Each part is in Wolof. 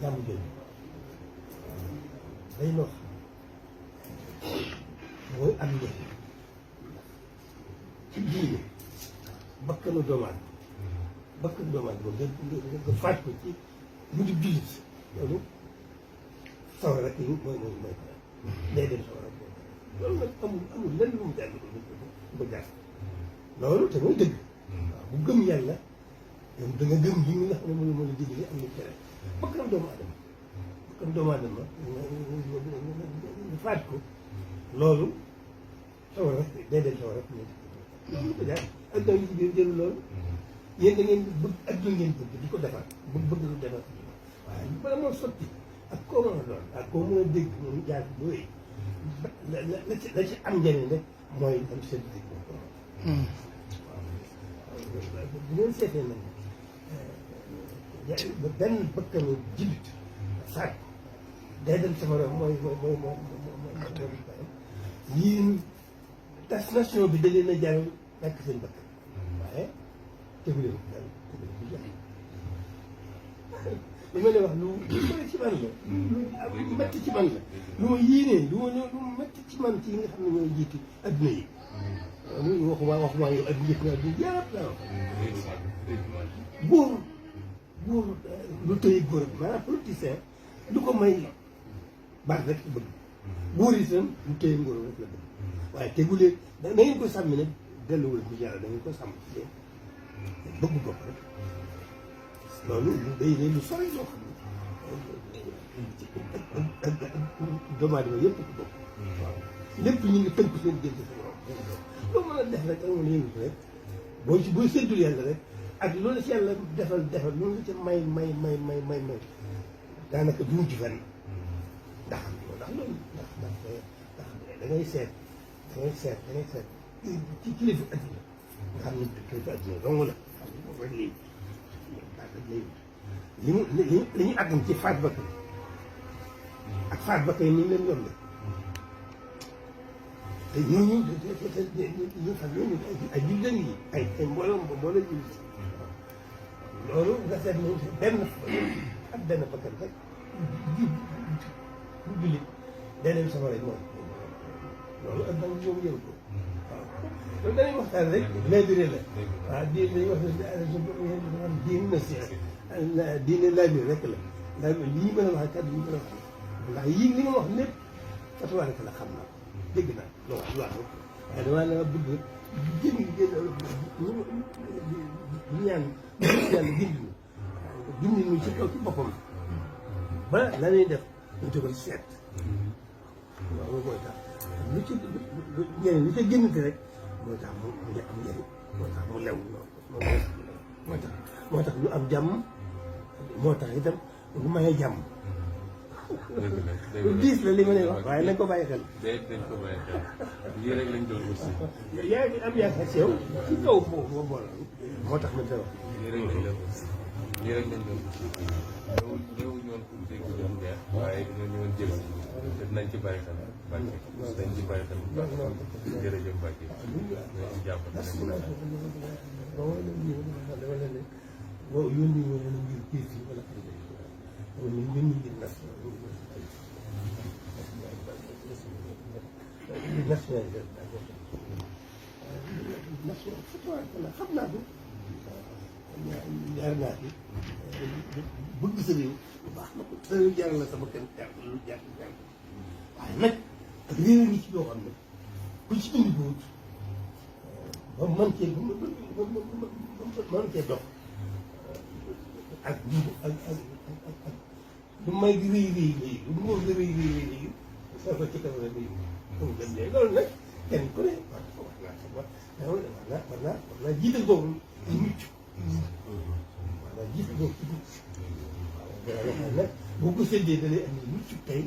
jàmm jooju day loo xam mooy am njëriñ ci diine bakkanu doomu aadama bakkanu doomu aadama nga faat ko ci lu di jullit loolu sawar rek mooy day dem sawar rek loolu nag amul lenn lu mu jàng ko jàng loolu te mooy dëgg waaw bu gëm yàlla yow da nga gëm li nga xam ne moom moo la digle am na tere bakkan doomu adama nga faat ko loolu sawar rek day dem sawar rek loolu ko jaar ak doom yi ci biir jëlu loolu yéen da ngeen bëgg adduna ngeen bëgg di ko defar bëgg lu defar waaye bala moo sotti ak koo mën a doon ak koo mën a dégg moom jaar bu wéy la ci am njëriñ rek mooy am seen dégg moom ko waaw bu ngeen seetee nag benn bakkanu jullit faat ko day dem safara mooy yéen tas nation bi da leen a jaral nekk seen bakkan waaye tegu leen daal tegu leen bu jàll li ma leen wax lu bëri ci man la lu métti ci man la lu ma yéenee lu métti ci man ci yi nga xam ne ñooy jiitu adduna yi waxuma yow adduna yëpp naa adduna yëpp laa wax buur lu tëye góor maanaam politicien lu ko may baat rek la bëgg buur itam lu tëye ngóor rek la bëgg waaye tegulee da ngeen ko sàmmi nag delluwul bu yàlla da ngeen ko sàmm ci bëgg bopp rek loolu day lu sori loo xam ne doomu aadama yëpp ko bokk waaw lépp ñu ngi tënk seen diggante sa borom loo mën a def rek ak mën a yëngu rek booy séddul yàlla rek ak loolu ci yàlla defal loolu la ca may daanaka du mujj fenn ndax loolu ndax da ngay seet ci kilifa adduna nga xam ne kilifa adduna dong la xam ne moom rek li ñu àggam ci faat bakkan ak faat bakkan yi ni leen yombe te ñooñu ñu xam ñooñu ay jullit yi ay mbooloo jullit loolu nga seet ne benn ak benn bakkan rek bu jullit day dem safara moom loolu ak nag ñoom yëngu ko waaw loolu dañuy waxtaan rek laabire la waaw dañuy wax diine na si diine laabire rek la laabire li ñu mën a wax kàddu yi ñu mën a wax ndax yii li nga wax lépp fatuwaa rek la xam naa dégg naa loolu wax waaye damaa la bëgg génn ñaan yàlla gindi ñu ci kaw ci boppam ba la ñuy def ñu di koy seet waaw mooy tax lu ci njëriñ lu ca génnte rek mooy tax mu am njëriñ mooy tax mu lew moo tax lu am jàmm moo tax itam lu mayee jàmm lu diis la li ma lay wax waaye nañ ko bàyyi xel dañ ko bàyyi xel lii rek lañ doon aussi yaa ngi am yaakaar si yow ci kaw boobu moo boole moo tax ma wax lii rek lañ doon aussi lii rek lañ doon ñëw ñoon pour dégg ñoom neex waaye dañoo ñëwoon jël si te dinañ ci bàyyi xel Mbacke dañ ci bàyyi xel jërëjëf Mbacke ñoo ci jàpp boo yónni woon na ngir kii si wala wala yónni ngir national xam naa ko jaar naa fi bëgg sa réew bu baax na ko sa réew jaral la sama kenn jaar lu jaar waaye nag ak réew ngi ci loo xam ne ku ci indi ko ba mën cee dox ak lu may di rëy lu mu di rëy soo ko ci kaw rek loolu nag kenn ku ne war naa jiital boobu ci mucc war naa jiital boobu ci mucc waaw nag boo ko séddee da lay andi mucc tey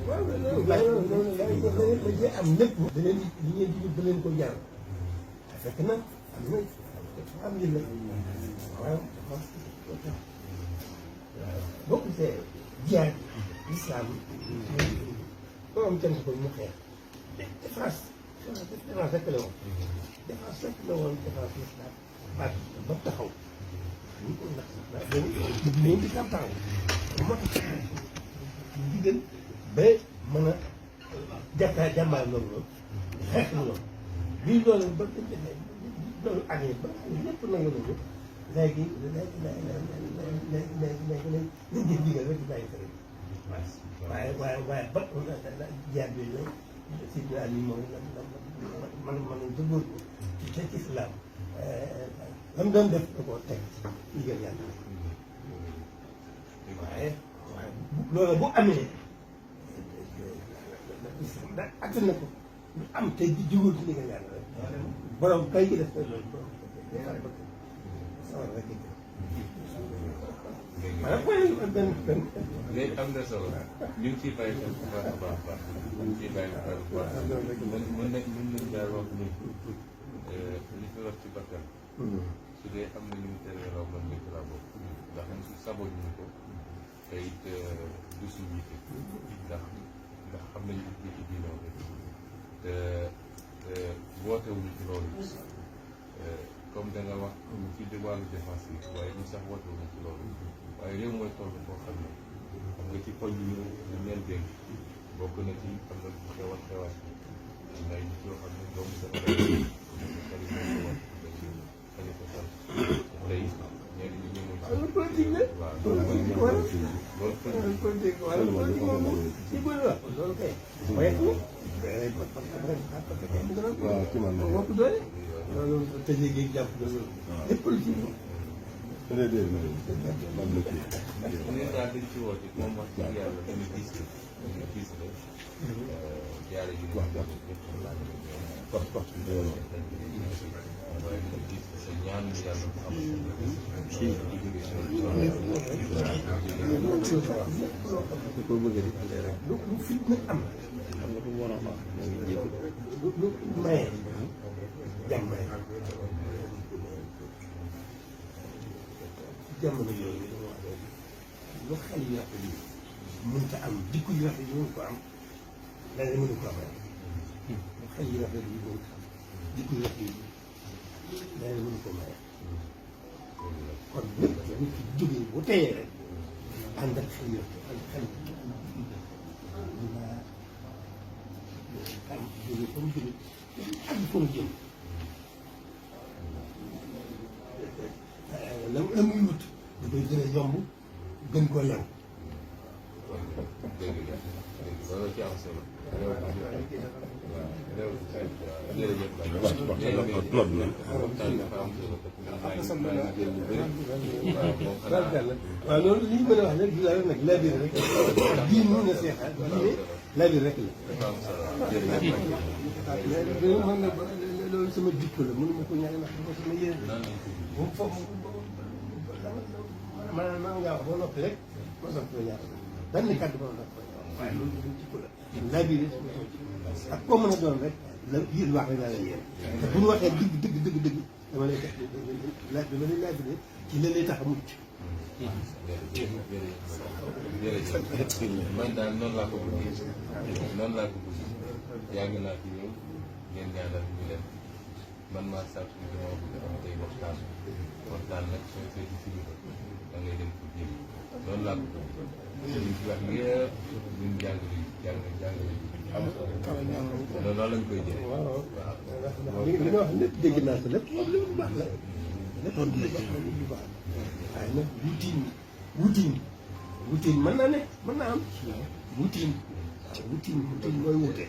waaw loolu la am lépp da leen li ngeen di da leen ko jaar fekk na am na am yi la waaw boo ko see jiyaat lislaam boo am cant ko mu xeex défense rek la woon. défense rek la woon défense l'islam baat ba taxaw. ndax dañu di campagne moo tax digal ba mën a jàmbaar loolu xeex loolu bii loolu ba loolu amee ba lépp nangu nañu léegi nañ gis digal rek di bàyyi tere waaye ba jaar bi la si daal yi moom man nañ sa góor ci islam lam doon def da koo teg digal yàlla waaye loolu bu amee da attan na ko lu am tey ji jugul ci digal yàlla rek borom kay gi def ko loolu borom sawar rek léegi am na solo ñu ngi ciy bàyyi xel bu baax a baax baax ñu ngi ciy bàyyi xel bu baax mën nañ daal wax ni li fi wax ci bakkan su dee am na ñu mu tere raw man nekk laa bokk ndax saboñ ñu ko te it du suñu yitte ndax xam nañu li ci diinoo rek te wootewuñu ci loolu comme da nga wax ci wàllu défense yi waaye ñu sax wootewuñu ci loolu waaye réew mooy toll boo xam ne xam nga ci poñ yi ñu leen dégg bokk na ci am na xewal xewaat bi am na ay nit yoo xam ne doomu sa xarit moo ko wax xarit ko sant tey ñenn ñi ñëwoon loolu politique la. waaw loolu politique wala politique moom ci bëri la loolu kay. waaye waaw ci man moo ko doole. loolu tëjee géej jàpp na loolu. lépp politique la. ñun daal dañ ci woote moom wax dëgg yàlla dañu gis dañu gis la jaare ji wax dëgg ñëpp xam naa ne waaye dañu gis sa ñaan yàlla bu am lu fi nag am lu maye jàmm maye jamono yooyu dama wax léegi lu xel yu rafet yi mënta am jikko yu rafet yi mën ko am leneen mënu ko am lu xel yu rafet yi mën ko am jikko yu rafet yi leneen mënu ko maye kon nit nit ki jógee bu teyee rek ànd ak xel yu rafet ak xel dinaa am jógee fa mu jógee ak fa mu jëm la muy wut dafay gën a yomb gën koo lew. dégg nga loolu ci am solo. waaw loolu li ñu mën a wax rek la nag labir rek diin mën na seexal diine labir rek la. mën na loolu sama jikko la mënu ma ko ñàkk ndax dafa sama yéen bu foofu maanaam maa ngaa wax ba noppi rek ma soog ko ñaar benn kàddu ba ma soog ko waaye loolu suñu jikko la labir ak koo mën a doon rek la yéen wax rek laa lay yéen te bu ñu waxee dëgg dama lay def dama lay labiré ci la lay tax a mucc. jërëjëf man daal noonu laa ko bëggee noonu laa ko bëggee yàgg naa fi ñëw ngeen ñaanal ñu leen man maa sàkk ñu dama bëgg am tey waxtaan nag soo seeti si biir da ngay dem pour jëli noonu laa ko bëggee liñ ci wax yëpp ñun jàngale loolu lañ koy jëlee. waaw li nga wax lépp dégg naa ko lépp lu baax la lépp lu baax waaye nag wutiin mën naa ne mën naa am wutiin waaw wutiin mooy wute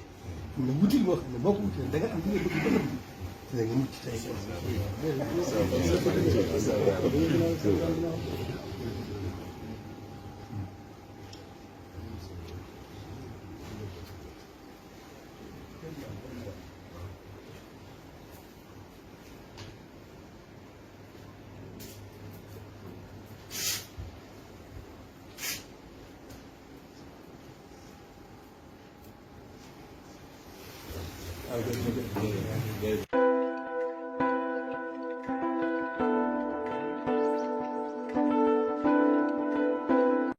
ne wutiin boo xam ne boo ko wutee da nga am li nga bëgg ba noppi da nga mucc tey Okay.